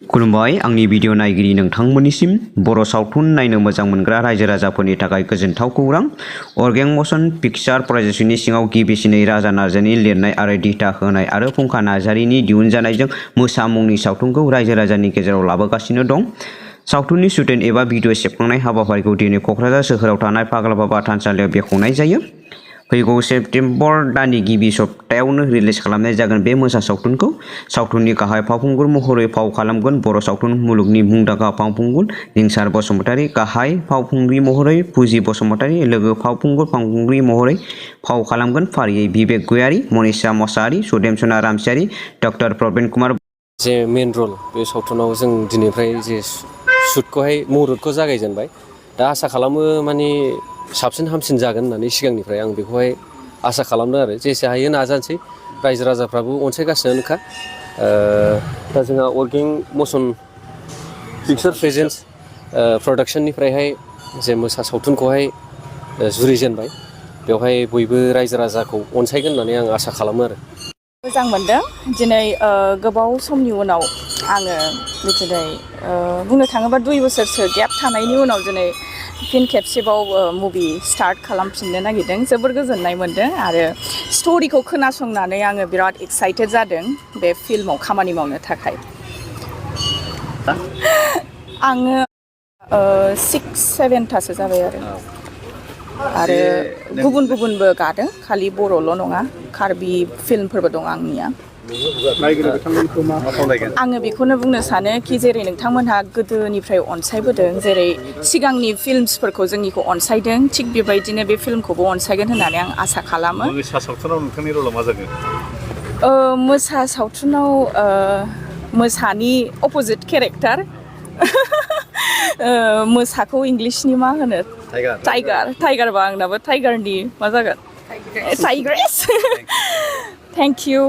खुलुमबाय आंनि भिडिअ नायगिरि नोंथांमोननिसिम बर' सावथुन नायनो मोजां मोनग्रा रायजो राजाफोरनि थाखाय गोजोनथाव खौरां। अर्गें मशन पिक्चार प्रजेक्टनि सिङाव गिबिसिनै राजा नार्जारिनि लिरनाय आरो दिथा होनाय आरो फुंखा नार्जारिनि दिहुनजानायजों मोसा मुंनि सावथुनखौ रायजो राजानि गेजेराव लाबोगासिनो दं। सावथुननि शुटिं एबा भिडिअ सेबखांनाय हाबाफारिखौ दिनै क'क्राझार सोहोराव थानाय फाग्लाबाबा थानसालियाव बेखेवनाय जायो। फैगौ सेप्तेम्बर दाननि गिबि सप्तायावनो रिलिज खालामनाय जागोन बे मोसा सावथुनखौ। सावथुननि गाहाय फावखुंगुर महरै फाव खालामगोन बर' सावथुन मुलुगनि मुंदांखा फावखुंगुर रिंसार बसुमतारी, गाहाय फावखुंग्रि महरै फुजि बसुमतारी, लोगो फावखुंग्रि महरै फाव खालामगोन फारियै बिबेक गयारी, मनीषा मसाहारी, सुदेमसना रामसियारी, डक्टर प्रबिन कुमार। जे मेन रल बे सावथुनाव जों दिनैफ्राय जे शुटखौहाय मुहुरतखौ जागायजेनबाय। दा आसा खालामो माने साबसिन हामसिन जागोन होननानै सिगांनिफ्राय आं बेखौहाय आसा खालामदों आरो जेसे हायो नाजानोसै। रायजो राजाफ्राबो अनसायगासिनोखा। दा जोंहा अर्गें मशन पिक्चार प्रेजेन्स प्रडाक्शननिफ्रायहाय जे मोसा सावथुनखौहाय जुरिजेनबाय, बेवहाय बयबो रायजो राजाखौ अनसायगोन होननानै आं आसा खालामो आरो। मोजां मोनदों दिनै गोबाव समनि उनाव आङो दिनै बुंनो थाङोबा 2 बोसोरसो गेप थानायनि उनाव दिनै फिन खेबसेबाव मुभि स्टार्ट खालामफिननो नागिरदों। जोबोर गोजोननाय मोनदों आरो स्ट'रिखौ खोनासंनानै आङो बिराद एक्साइटेड जादों बे फिल्माव खामानि मावनो थाखाय। आङो 6-7थासो जाबाय आरो गुबुनबो गादों, खालि बर'ल' नङा, कार्बि फिल्मफोरबो दं आंनिया। आङो बेखौनो बुंनो सानो कि जेरै नोंथांमोनहा गोदोनिफ्राय अनसायबोदों, जेरै सिगांनि फिल्मसफोरखौ जोंनिखौ अनसायदों, थिग बेबायदिनो बे फिल्मखौबो अनसायगोन होननानै आं आसा खालामो। मोसा सावथुनाव नोंथांनि रला मा जागोन? मोसा सावथुनाव मोसानि अपोजिट केरेक्टार। मोसाखौ इंलिशनि मा होनो? टाइगारबा आंनाबो टाइगारनि मा जागोन? टाइग्रेस। Thank you.